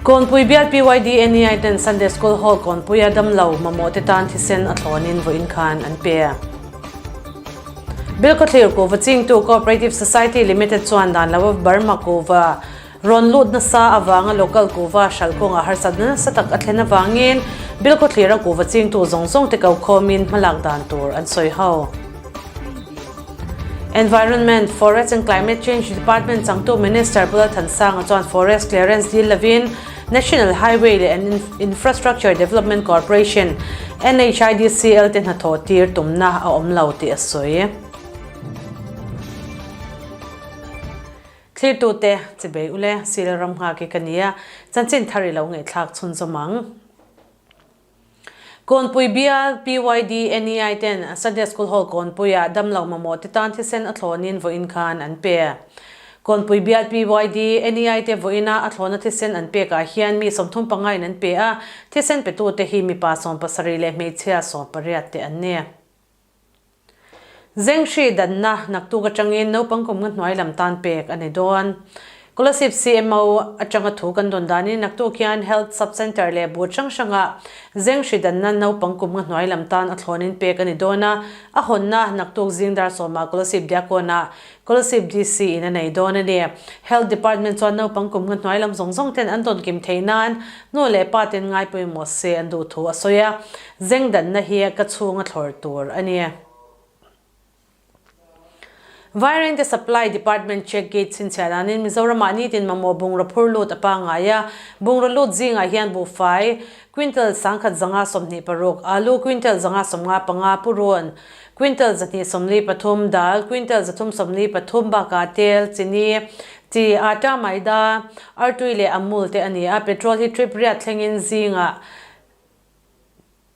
Kawnpui bial PYD NEI ten Sunday School Hall Kawnpuia damlo mamawh te tan thisen a thlawnin vawiin khan an pe. Bilkhawthlir kuhva chingtu Cooperative Society Limited chuan dan lo Burma kuhva rawn lut nasa avanga local kuhva hralh kawngah harsatna nasa tak a thlen avangin Bilkhawthlira kuhva chingtu zawng zawng te ko khawmin hmalak dan tur an sawi ho. Environment, Forest and Climate Change Department changtu Minister Pu Lalthansanga chuan Forest Clearance dil lovin National Highway leh Infrastructure Development Corporation, NHIDCL, te hnathawh tir tumna a awm lo tih a sawi. Thlirtute, chibei ule, Sila Ramnghaki ka nia, chanchin thar i lo ngaihthlak chhunzawm ang. Kawnpui bial PYD NEI ten Sunday School Hall Kawnpuiah damlo mamawh te tan thisen a thlawnin vawiin khan an pe. Kawnpui bial PYD NEI te vawiina a thlawna thisen an pekah hian mi 35 in an pe a, thisen petute hi mipa 17 leh hmeichhia 18 te an ni. Zenghri danna naktuk atangin naupang kum nga hnuai lam tan pek a ni dawn. Kolasib CMO atanga thu kan dawn danin naktuk hian Health Sub Centre leh bur hrang hrangah Zenghri danna naupang kum nga hnuai lam tan a thlawnin pek a ni dawn a, a hawnna naktuk zing dar sawmah Kolasib Diakona Kolasib DC in a nei dawn a ni. Health Department chuan naupang kum nga hnuai lam zawng zawng ten an dawn kim theih nan nu leh pa ten ngai pawimawh se an duh thu a sawi a. Zeng danna hi ka chhunga thlawr tur a ni. Vairengte Supply Department check gate chhinchhiah danin Mizoramah nitin mamawh bungraw phur lut a pangngai a, bungraw lut zingah hian buhfai quintal 1126, alu quintal 155, purun quintal 243, dal quintal 343 bakah tel, chini, chi, atta, maida, artui leh amul te a ni a, petrol hi trip riat thlengin zingah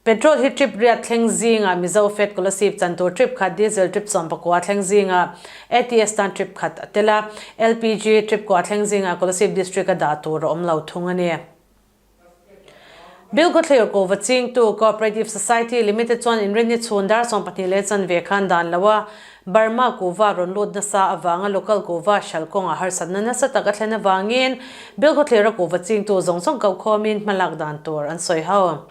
Petrol hi trip riat thleng zingah Mizo Fed Kolasib chan tur trip khat, Diesel trip 19 thleng zingah ATS tan trip khat a tel a, LPG trip kua thleng zingah Kolasib District a dah tur a awm lo thung a ni. Bilkhawthlir Kuhva chingtu Cooperative Society Limited chuan inrinni chhun dar 12 leh chanve khan dan lo a, Burma kuhva rawn lut nasa avanga local kuhva hralh kawngah harsatna nasa tak a thlen avangin Bilkhawthlira kuhva chingtu zawng zawng kokhawmin hmalak dan tur an sawi ho.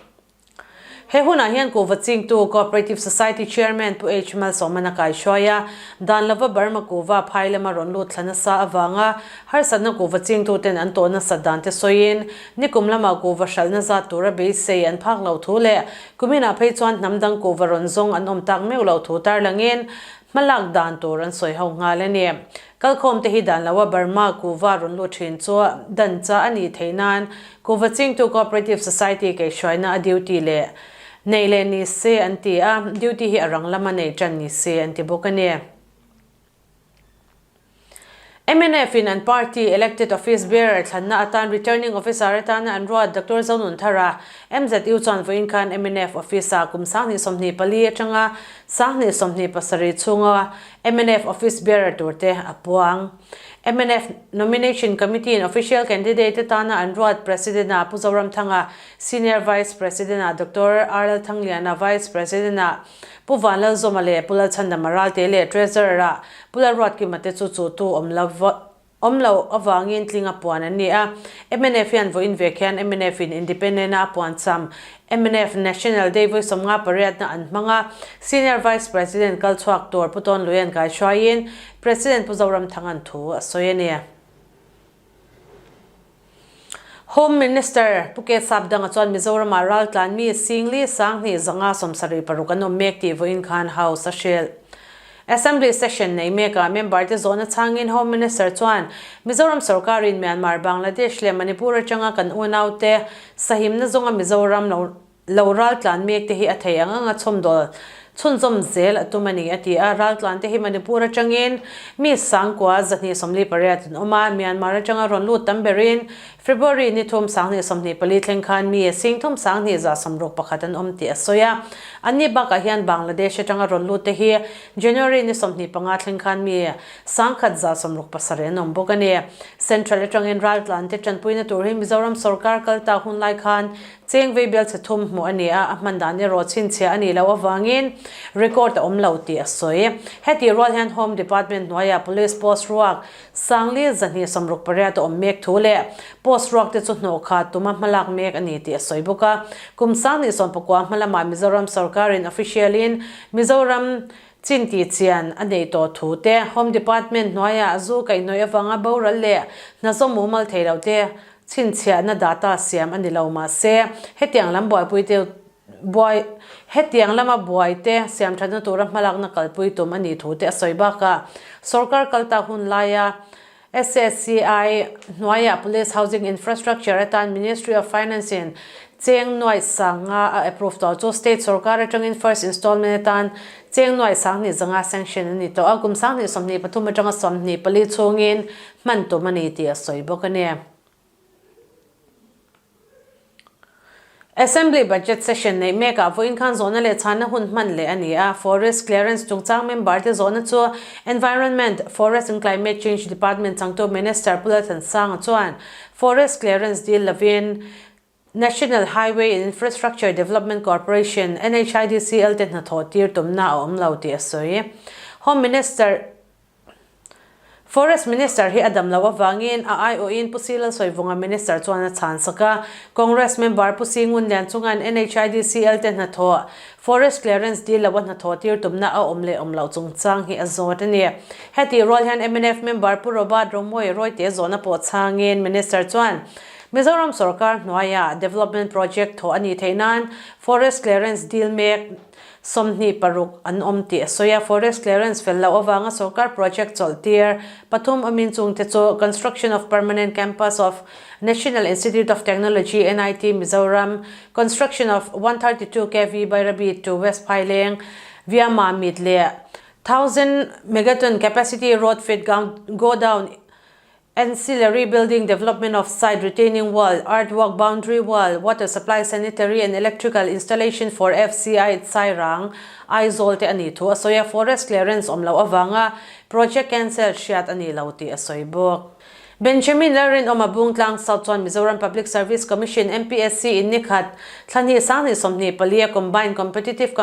He hunah hian kuhva chingtu Cooperative Society Chairman Pu H Malsawman a kaihruai a, dan lova Burma kuhva phai lama rawn lut thla nasa avanga harsatna kuhva chingtuten an tawh nasat dan te sawiin nikum lama kuhva hralhna zat tura beisei an phak lo thu leh Kuminah phei chuan hnam dang kuhva rawn zawng an awm tak meuh loh thu tarlangin hmalak dan tur an sawi ho nghal a ni. Kalkhawm te hi dan loa Burma kuhva rawn lut thin chu dan cha a nih theih nan kuhva chingtu Cooperative Society kaihhruaina a duty leh neih leh ni se an ti a, duty hi a rang lama neih tan ni se an ti bawk a ni. Mnf in an party elected office bearer thlanna atan returning officer atana an ruat Doctor Zonunthara, MZU chuan vawiin khan mnf office ah kum 2024 atanga 2027 chhunga mnf office bearer tur te a puang. Mnf nomination committee in official candidate atana an ruat President ah Pu Zoramthanga, Senior Vice President ah Doctor RL Thangliana, Vice President ah Pu Vanlalzawma leh Pu Lalchhandama Ralte leh Treasurer-ah Pu Lalruatkima te chu chuhtu awm lo awm loh avangin tling a puan an ni a. Mnf hian vawiin vek hian mnf in Independent-a a puan cham mnf National Day vawi 50 pariatna an hmang a. Senior Vice President kal chhuak tur Pu Tawnluia'n kaihruaiin President Pu Zoramthanga'n thu a sawi a ni. Home Minister Pu Ke Sapdanga chuan Mizoramah raltlan mi Singli 75 76 an awm mek tih vawiin khan House a hrilh. Assembly session nei mekah member te zawhna chhangin Home Minister chuan Mizoram sorkarin Myanmar, Bangladesh leh Manipur atanga kan unaute sahimna zawnga Mizoram lo Lo raltlan mek te hi a thei ang ang a chhawmdawl chhunzawm zel a tum a ni, a ti a. Raltlan te hi Manipur atangin mi 9,248 an awm a, Myanmar atanga rawn lut tam berin February ni thum 2024 thleng khan mi 31,161 an awm tih a sawi a. Anni bakah hian Bangladesh atanga rawn lut te hi January ni 25 thleng khan mi 1,167 an awm bawk a ni. Central atangin raltlan te tanpuina tur hi Mizoram sorkar kal ta hun lai khan Cheng vei bial chhe thum hmuh a ni a, a hman dan erawh chhinchhiah a nih loh avangin. Record a awm lo tih a sawi. Hetih rual hian Home Department hnuaiah Police post ruak Sangli 268 a awm mek thu leh post ruak te chu hnawh kha tuma hmalak mek a ni tih a sawi bawk a. Kum 2019 hma lamah Mizoram sorkarin official in Mizoram chin tih chian a neih tawh thu te, Home Department hnuaiah zu kaihhnawih avanga boral leh hna zawm mumal thei lo te chhinchhiahna data siam a ni lo mahse hetiang lam buaipui te Buai, Hetiang lama buai te siamthatna tura hmalakna kalpui tum a nih thu te a sawi bakah sorkar kalta hun laia SSCI hnuaiah Police Housing Infrastructure atan Ministry of Finance in cheng nuaih sanga a approve tawh chu state sorkar atangin first installment atan cheng nuaih sanghnih zanga sanction a ni tawh a, kum 2023 atanga 24 chhungin hman tum a ni tih a sawi bawk a ni. Assembly Budget Session neih mekah vawiin khan zawhna leh chhanna hun hman leh a ni a. Forest Clearance chungchang member te zawhna chu Environment, Forest and Climate Change Department changtu Minister Pu Lalthansanga chuan Forest Clearance dil lovin National Highway and Infrastructure Development Corporation, NHIDCL, te hnathawh tir tumna a awm lo tih a sawi. Home Minister Forest Minister hi a dam loh avangin a aiawhin Pu Si Lalsawivunga Minister chuan a chhan sak a. Congress member Pu Si Ngunlian chungain NHIDCL te hnathawh Forest Clearance dil loa hnathawh tir tumna a awm leh awm loh chungchang hi a zawt a ni. Hetih rual hian mnf member Pu Robert Romawia Rawite zawhna pawh chhangin Minister chuan Mizoram sorkar hnuaiah development project thawh a nih theih nan Forest Clearance dil mek 26 an awm tih a sawi a, Forest clearance fel loh avanga sorkar project chawlh tir pathum awmin chungte chu Construction of Permanent Campus of National Institute of Technology, NIT, Mizoram, Construction of 132 kv Bairabi to West Phaileng via Mamit leh Thousand Megaton Capacity Road Feed Godown Ancillary building development of site retaining wall, earthwork boundary wall, water supply sanitary and electrical installation for FCI Sairang, Aizawl te a nih thu a sawi a, forest clearance awm loh avanga project cancel hriat a ni lo tih a sawi bawk. Benjamin Lalrinawma Bungtlang South chuan Mizoram Public Service Commission, MPSC, in nikhat thla hnih 2024 a combined competitive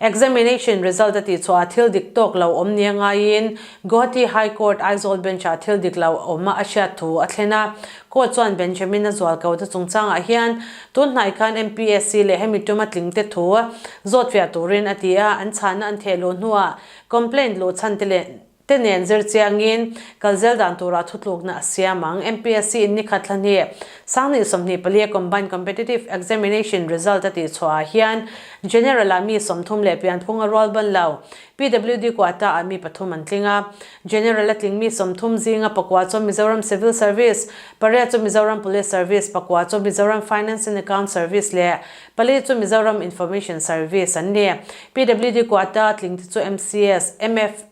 Examination result a tihchhuah ah thil dik tawk lo awm nia ngaiin Guwahati High Court Aizawl Bench ah thil dik lo awm a hriat thu a thlen a. Court chuan Benjamin a zual ko te chungchangah hian tun hnai khan MPSC leh hemi tuma tling te thu zawtfiah turin a ti a, an chhanna an theh luh hnuah complaint luh chhan te leh te nen zir chiangin kal zel dan turah thutlukna a siam ang. MPSC in nikhat thla hnih, 2024 a Combined Competitive Examination result a tihchhuah ah hian General ah mi 30 leh pianphung a rual ban lo, PWD quota ah mi pathum an tling a. General a tling mi 30 zinga pakua chu Mizoram Civil Service, pariat chu Mizoram Police Service, pakua chu Mizoram Finance and Account Service leh pali chu Mizoram Information Service an ni. PWD quota a tling te chu MCS, MF,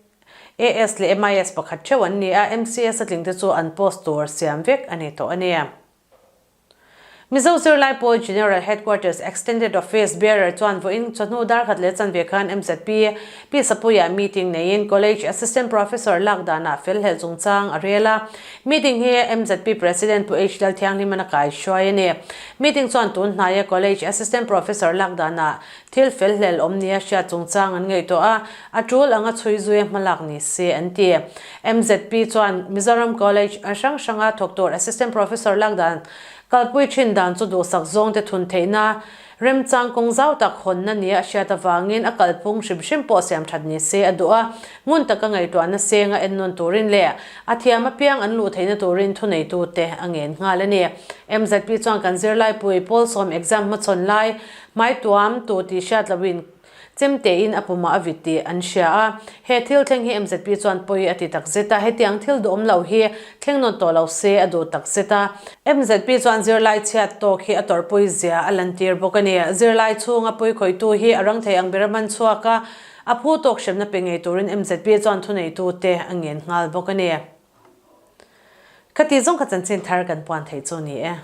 AS leh MIS pakhat theuh an ni a, MCS a tlingte chu an post tur siam vek a ni tawh a ni. Mizo Zirlai Pawl General Headquarters Extended Office Bearer chuan vawiin chawhnu darkhat leh chanve khan MZP Pi Sapuia meeting neiin College Assistant Professor lak danah fel hlelh chungchang a rel a. Meeting hi MZP President Pu H Lalthianghliman a kaihruai a ni. Meeting chuan tun hnaia College Assistant Professor lak danah Thil fel hlel awm nia hriat chungchang an ngaihtuah a, a tul anga chhui zuia hmalak ni se an ti. MZP chuan Mizoram College hrang hranga thawk tur Assistant Professor lak dan kalpui thin dan chu duhsak zawngte thun theihna remchang kawng zau tak hawnna nia a hriat avangin a kalphung hrim hrim pawh siam that ni se a duh a, ngun taka ngaihtuahna senga ennawn turin leh a thiam apiang an luh theihna turin thuneitute a ngen nghal a ni. MZP chuan kan zirlaipui Pawlsawm exam hmachhawn lai Hmai tuam tu tih hriat loin chem tein a pumah a vit tih an hria a. He thil thleng hi MZP chuan pawi a ti tak zet a, hetiang thil duhawm lo hi thleng nawn tawh lo se a duh tak zet a. MZP chuan zirlai chhiat tawk hi a tawrhpui zia a lantir bawk a ni. Zirlai chhunga pawi khawihtu hi a rang thei ang ber a hman chhuak a, a phu tawk hremna pe ngei turin MZP chuan thuneitute a ngen nghal bawk a ni. Khati zawng kha chanchin thar kan puan theih chu ni e.